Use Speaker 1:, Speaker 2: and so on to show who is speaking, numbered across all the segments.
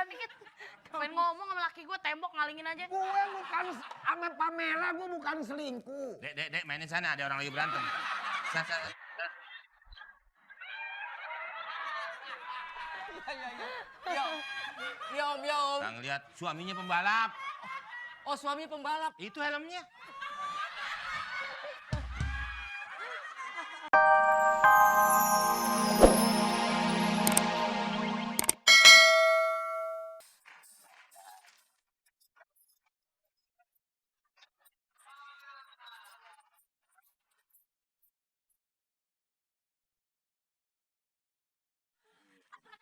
Speaker 1: munduran dikit. Pengen ngomong sama laki gue, tembok ngalingin aja.
Speaker 2: Gue bukan sama Pamela, gue bukan selingkuh.
Speaker 3: Dek, mainin sana, ada orang lagi berantem.
Speaker 4: Iya om.
Speaker 3: Nah, ngeliat suaminya pembalap.
Speaker 4: Oh suami pembalap.
Speaker 3: Itu helmnya.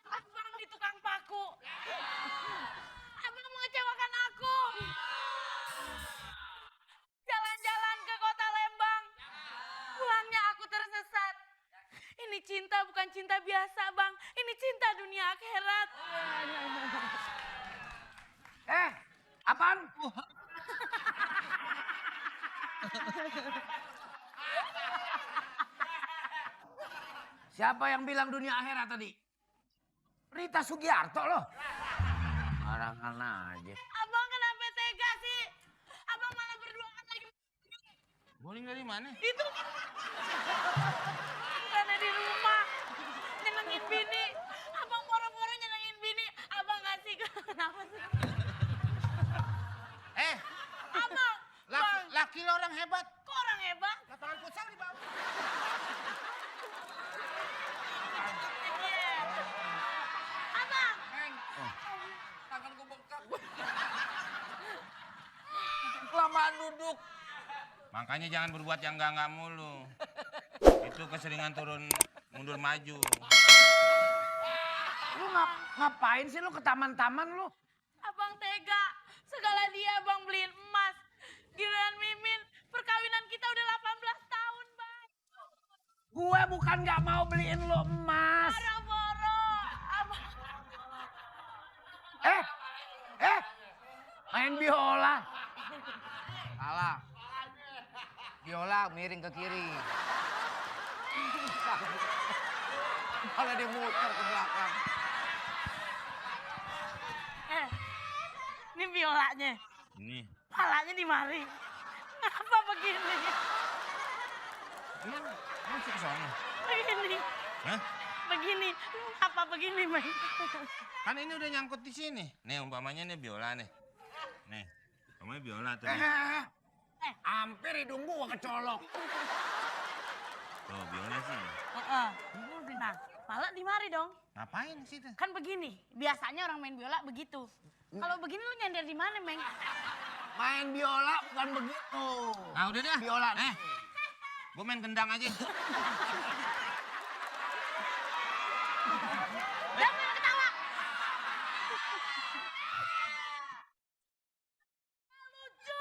Speaker 1: Abang di tukang paku. Abang mengecewakan aku. Jalan-jalan ke kota Lembang. Pulangnya aku tersesat. Ini cinta bukan cinta biasa, Bang. Ini cinta dunia akhirat.
Speaker 2: Apaan? Siapa yang bilang dunia akhirat tadi? Rita Sugiarto loh. Barangan aja.
Speaker 1: Abang kenapa tega sih? Abang malah berduaan lagi.
Speaker 3: Bowling dari mana?
Speaker 1: Itu karena di rumah nyenengin bini. Abang boro-boro nyenengin bini. Abang ngasih kenapa sih? Abang,
Speaker 3: Laki lo orang hebat.
Speaker 1: kok orang hebat?
Speaker 3: Lapangan futsal di bawah.
Speaker 1: Iya. Abang,
Speaker 4: Tangan gue bengkak. Kelamaan duduk.
Speaker 3: Makanya jangan berbuat yang enggak mulu. Itu keseringan turun mundur maju.
Speaker 2: Lu ngapain sih lu ke taman-taman lu?
Speaker 1: abang tega. Segala dia abang beliin emas. Giliran Mimin, perkawinan kita udah 18 tahun, Bang.
Speaker 2: Gue bukan gak mau beliin lu emas.
Speaker 1: Boro-boro. Abang.
Speaker 2: Main biola.
Speaker 4: Salah. Biola miring ke kiri. Malah dia muter ke belakang.
Speaker 1: Ini biolanya.
Speaker 3: Ini.
Speaker 1: Palanya di mari. Ngapa begini?
Speaker 3: Emang masuk ke sana?
Speaker 1: Begini.
Speaker 3: Hah?
Speaker 1: Begini. Apa begini, Bang?
Speaker 3: Kan ini udah nyangkut di sini. Nih umpamanya nih biola nih. Nih, umpamanya biola tuh. nih.
Speaker 2: Hampir hidung gua kecolok.
Speaker 3: Tuh biola sih.
Speaker 1: Nah, pala di mari dong.
Speaker 3: Ngapain sih tuh?
Speaker 1: Kan begini. Biasanya orang main biola begitu. Kalau begini lu nyender di mana, Meng?
Speaker 2: Main biola bukan begitu.
Speaker 3: Nah udah dah.
Speaker 2: Biola.
Speaker 3: Gue main gendang aja.
Speaker 1: Jangan ketawa. Lucu.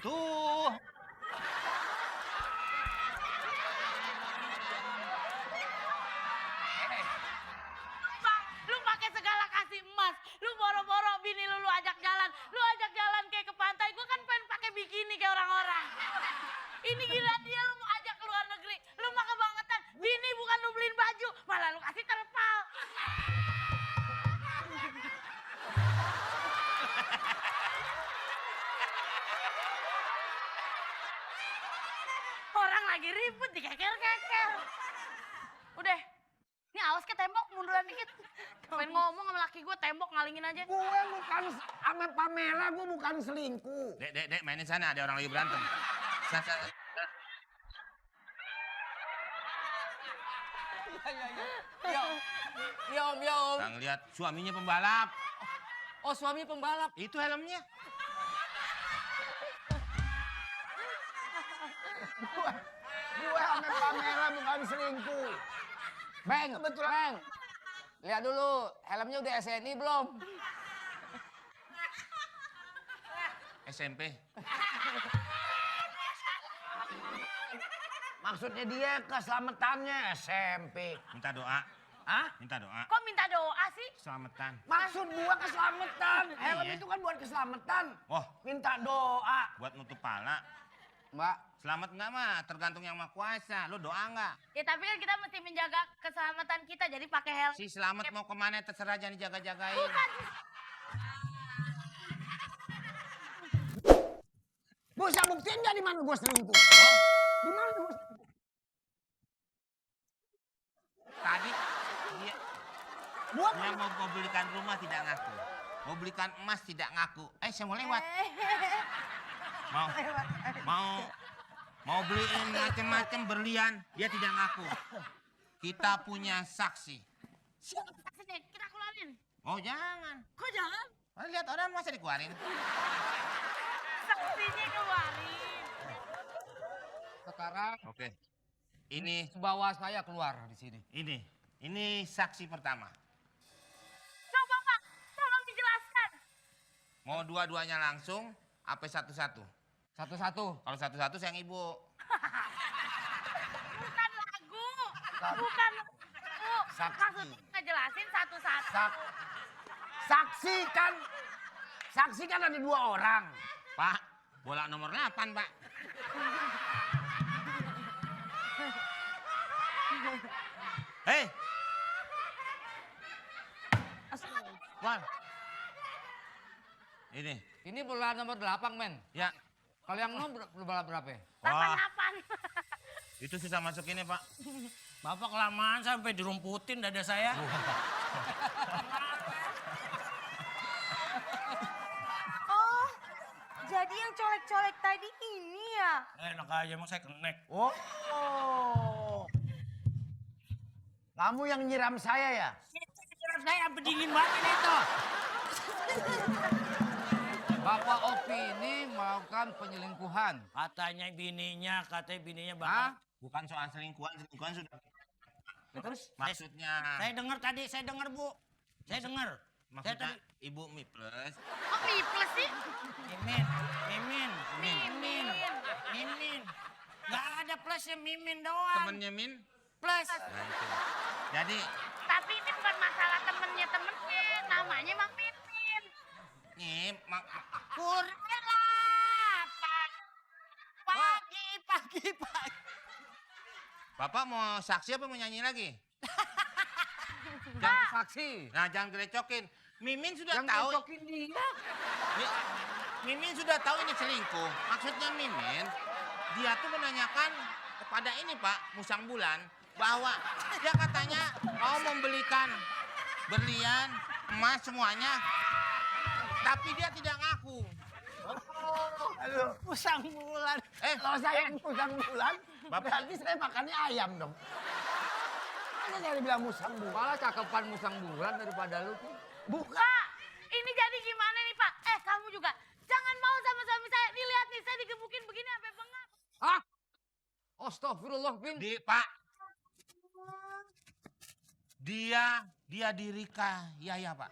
Speaker 3: Tuh.
Speaker 1: Bang, lu pakai segala kasih emas. Lu boro-boro bini lu ajak jalan. Lu ajak jalan kayak ke pantai. Gua kan pengen pakai bikini kayak orang-orang. Ini gila dia lu mau ajak ke luar negeri. Lu mah kebangetan. Bini bukan lu beliin baju, malah lu kasih terpal. Orang lagi ribut dikeker-keker. Udah. Ini awas ke tembok, munduran dikit. Pengen ngomong sama laki gue, tembok ngalingin aja.
Speaker 2: Gue bukan sama Pamela, gue bukan selingkuh.
Speaker 3: Dek, mainin sana, ada orang lagi berantem.
Speaker 4: Iya om.
Speaker 3: Nah, ngeliat suaminya pembalap.
Speaker 4: Oh suami pembalap.
Speaker 3: Itu helmnya.
Speaker 2: Gue sama Pamela bukan selingkuh.
Speaker 4: Beng, Beng. Lihat dulu, helmnya udah SNI belum?
Speaker 3: SMP.
Speaker 2: Maksudnya dia keselamatannya SMP.
Speaker 3: Minta doa.
Speaker 2: Hah?
Speaker 3: Minta doa.
Speaker 1: Kok minta doa sih?
Speaker 3: Selamatan.
Speaker 2: Maksud gua keselamatan. Helm
Speaker 3: Iya.
Speaker 2: itu kan buat keselamatan.
Speaker 3: Oh,
Speaker 2: Minta doa.
Speaker 3: buat nutup pala.
Speaker 4: Mbak.
Speaker 3: Selamat nggak mah? Tergantung yang Maha Kuasa. Lu doa nggak?
Speaker 1: Ya tapi kan kita mesti menjaga keselamatan kita, jadi pakai helm.
Speaker 3: Si Selamat mau kemana terserah, jangan dijaga-jagain.
Speaker 1: Bukan.
Speaker 2: Bisa buktiin nggak di mana gue selingkuh?
Speaker 3: Oh,
Speaker 2: Di mana gue selingkuh?
Speaker 3: tadi dia,
Speaker 2: Buat
Speaker 3: dia mau belikan rumah tidak ngaku. Mau belikan emas tidak ngaku. Saya mau lewat. Mau beliin macam-macam berlian, dia tidak ngaku. Kita punya saksi.
Speaker 1: Saksinya kita keluarin.
Speaker 3: Oh jangan.
Speaker 1: Kok jangan?
Speaker 3: Lihat orang masa dikeluarin.
Speaker 1: Saksinya keluarin.
Speaker 4: Sekarang
Speaker 3: Oke. Ini
Speaker 4: bawa saya keluar di sini.
Speaker 3: ini saksi pertama.
Speaker 1: Coba Pak, tolong dijelaskan.
Speaker 3: Mau dua-duanya langsung, apa satu-satu?
Speaker 4: Satu-satu.
Speaker 3: Kalau satu-satu sayang ibu.
Speaker 1: Bukan lagu. Bukan lagu. Maksudnya ngejelasin satu-satu.
Speaker 2: Saksi kan ada 2 orang.
Speaker 3: Pak, bola nomor 8, Pak. Hei. Wah. Ini.
Speaker 4: Bola nomor 8, men.
Speaker 3: Ya.
Speaker 4: Kalau yang nomor bola berapa?
Speaker 3: Wah,
Speaker 1: 88.
Speaker 3: itu susah masukinnya, Pak.
Speaker 5: Bapak kelamaan sampai dirumputin dada saya.
Speaker 1: Oh, jadi yang colek-colek tadi ini ya?
Speaker 5: Enak aja emang saya kenek.
Speaker 2: Oh. Kamu yang nyiram saya ya?
Speaker 5: Saya sampai dingin banget ini tuh.
Speaker 4: Bapak Opi ini melakukan penyelingkuhan.
Speaker 5: Katanya bininya
Speaker 4: Hah?
Speaker 5: bakal.
Speaker 3: Bukan soal selingkuhan sudah.
Speaker 5: Terus
Speaker 3: Maksudnya,
Speaker 5: saya dengar tadi, saya dengar Bu. Saya dengar. Saya
Speaker 3: maksudnya
Speaker 5: tadi
Speaker 3: Ibu Mi Plus.
Speaker 1: Kok plus sih?
Speaker 5: Mimin. Gak ada plusnya Mimin doang.
Speaker 3: Temennya Min.
Speaker 5: Plus.
Speaker 3: Nah itu. Jadi,
Speaker 1: Tapi ini bukan masalah temennya, namanya Mang Mimin.
Speaker 3: nih,
Speaker 5: Kurang lah. Pagi.
Speaker 3: Bapak mau saksi apa mau nyanyi lagi?
Speaker 4: Jangan saksi.
Speaker 3: Nah, jangan gerecokin. Mimin sudah
Speaker 4: Yang
Speaker 3: tahu.
Speaker 4: cocokin dia.
Speaker 3: Mimin sudah tahu ini selingkuh. Maksudnya Mimin, dia tuh menanyakan kepada ini Pak, Musang Bulan, bahwa dia katanya mau membelikan berlian, emas semuanya. Tapi dia tidak ngaku.
Speaker 2: Aduh.
Speaker 5: Musang bulan.
Speaker 2: Kalau saya musang bulan,
Speaker 3: Bapak-
Speaker 2: berarti saya makannya ayam dong. Masa saya dibilang musang bulan?
Speaker 4: Malah cakepan musang bulan daripada lu tuh.
Speaker 2: Bukan.
Speaker 1: Pak, ini jadi gimana nih Pak? Kamu juga. Jangan mau sama suami saya. Nih lihat nih, saya digebukin begini sampai bengap.
Speaker 4: Hah? Astagfirullah, Bin.
Speaker 3: Pak. Dia dirika Yaya, Pak.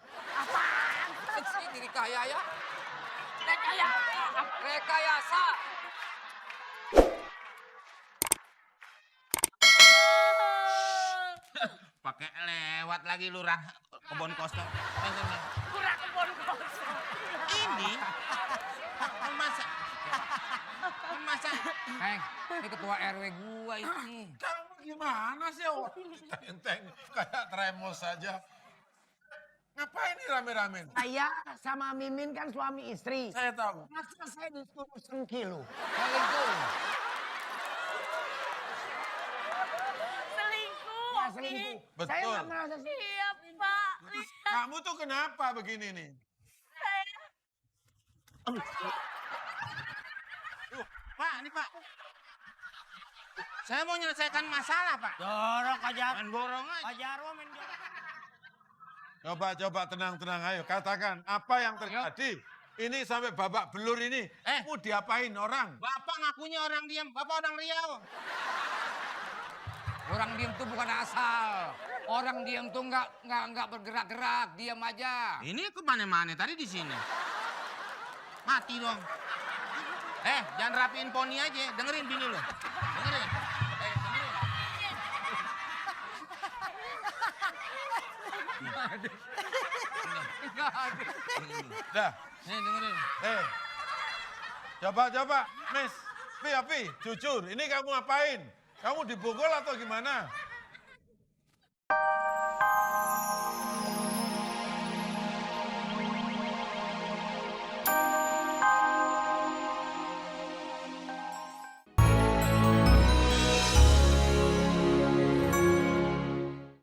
Speaker 4: Sih diri kaya ya. Rekayasa.
Speaker 3: Pakai lewat lagi lurah kebon kosong.
Speaker 1: Kurang kebon kosong.
Speaker 3: Ini memasak.
Speaker 4: Heng, ini ketua RW gua ini.
Speaker 6: Kamu gimana sih? Oh, enteng kayak tremos saja. Ngapain nih rame-rame?
Speaker 2: Saya sama Mimin kan suami istri.
Speaker 6: Saya tahu.
Speaker 2: Masa saya disuruh sengkilu?
Speaker 4: Selingkuh.
Speaker 1: Selingkuh.
Speaker 2: Ya,
Speaker 1: Oki.
Speaker 2: selingkuh.
Speaker 6: Betul.
Speaker 2: Saya nggak merasa sih.
Speaker 1: Iya Pak. Lihat
Speaker 6: Kamu tuh kenapa begini nih?
Speaker 1: saya.
Speaker 3: Pak, ini Pak. Saya mau menyelesaikan masalah, Pak.
Speaker 5: Jorok aja.
Speaker 3: Main borong aja.
Speaker 5: Pak Jarwo main jorok.
Speaker 6: Coba tenang ayo. Katakan apa yang terjadi? Ini sampai babak belur ini. Mau diapain orang?
Speaker 3: Bapak ngakunya orang diam, Bapak orang Riau.
Speaker 4: Orang diem tuh bukan asal. Orang diem tuh nggak bergerak-gerak, diam aja.
Speaker 3: Ini kemana-mana tadi di sini. Mati dong. Jangan rapiin poni aja. Dengerin bini lo. Dengerin. Dengerin.
Speaker 6: Dah.
Speaker 3: Nih dengerin.
Speaker 6: Coba, Miss. Api, jujur, ini kamu ngapain? Kamu dibogol atau gimana?